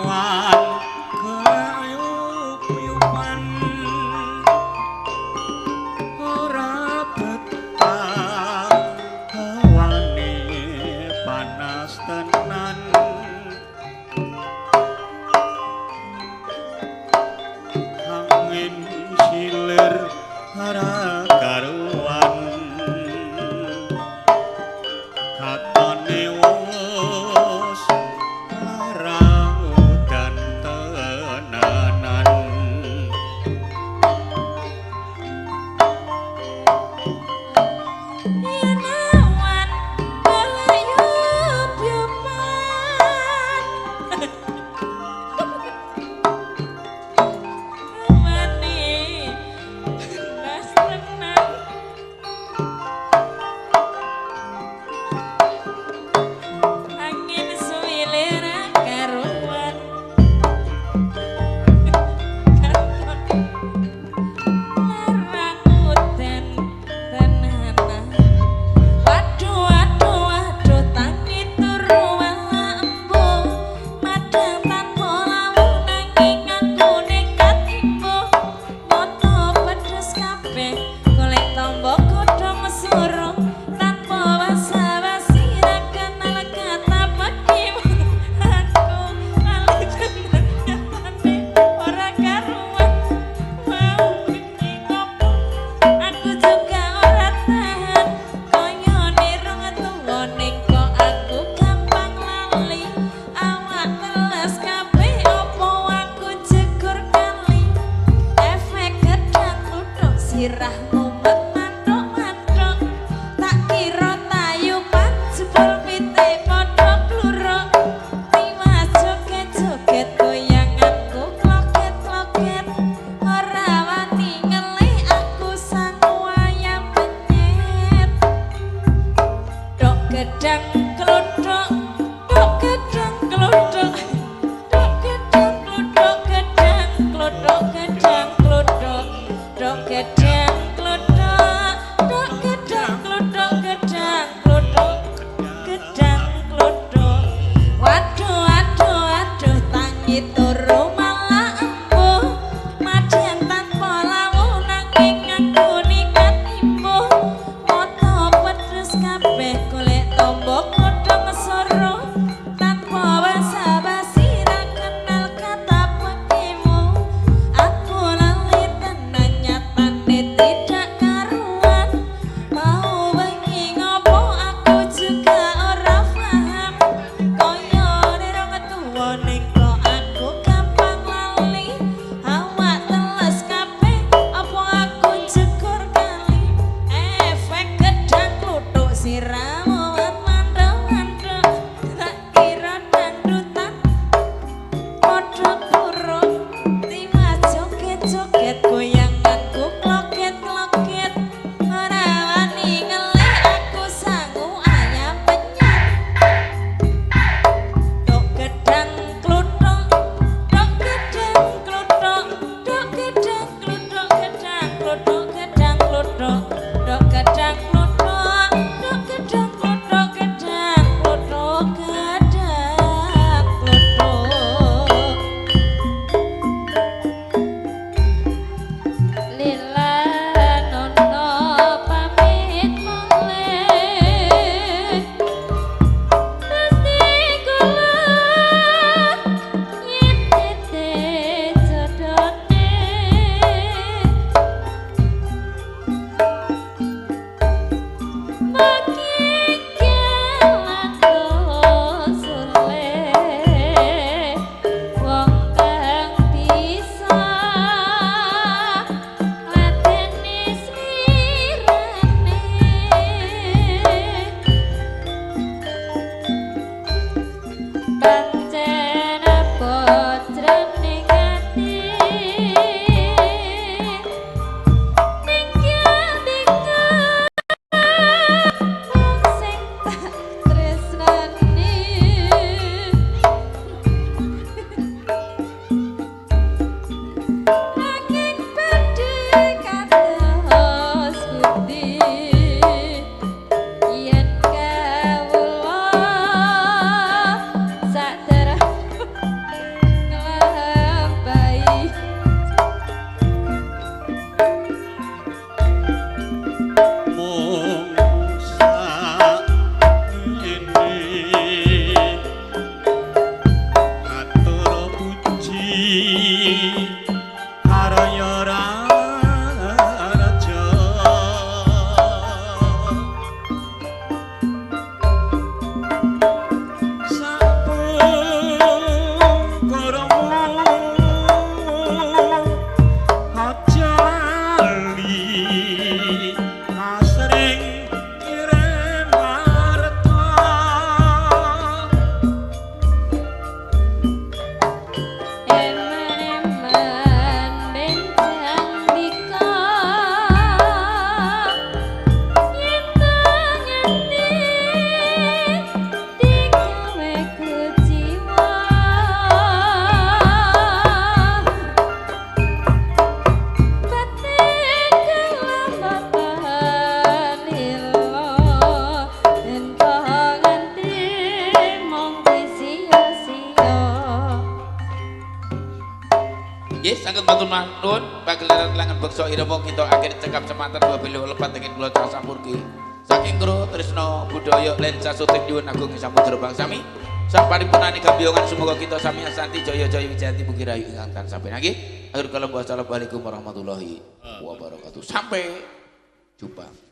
awan kelayup-yupan ora betah hawane panas tenan angin silir ora karuan katone wis larang udan tenanan. Yen awan kelayup-yupan hawane panas tenan angin suwilir karuan katon larang udan tenanan. Waduh waduh waduh tangi turu malah embuh madang tanpa lawuh nanging aku nekat imbuh moto pedes kabeh golek tombo godhong suruh tanpa basa-basi ra kenal kata peki aku lali tenan nyatane ora karuan mau bengi ngopo aku juga ora tahan kayane rong tuwa ning kok aku gampang lali awak teles kabeh opo aku jegur kali efek gedang kluthuk sirah mumet manthuk-manthuk tak kira tayupan jebul pitik padha kluruk tiwas joget-joget goyanganku kloget-kloget ora wani ngelih aku sangu ayam penyet dok gedang kluthuk dok gedang kluthuk dok gedang kluthuk gedang kluthuk gedang kluthuk dok gedang kluthuk dok gedang kluthuk gedang kluthuk gedang kluthuk. Waduh waduh waduh tangi turu malah embuh madang tanpa lawuh nanging aku nekat imbuh moto pedes kabeh golek tombo godhong suruh tanpa basa-basi ra kenal kata pekimu aku lali tenan nyatane tidak karuan mau bengi ngopo aku juga ora paham kayane rong tuwa ning kok aku Sanget matur nuwun pagelaran langen beksa irama kita akhir cekap semanten wabillahi lepat dengan kula Cak Sampurgi. Saking Kru Tresno Budaya Lensa Syuting nyuwun agung samudra bangsami. Saparipurnane gambiyongan semoga kita sami asanti jaya jaya wijayanti mugi rahayu ingkang tansah pinanggih. Akhir kalam wassalamualaikum warahmatullahi wabarakatuh. Sampai jumpa.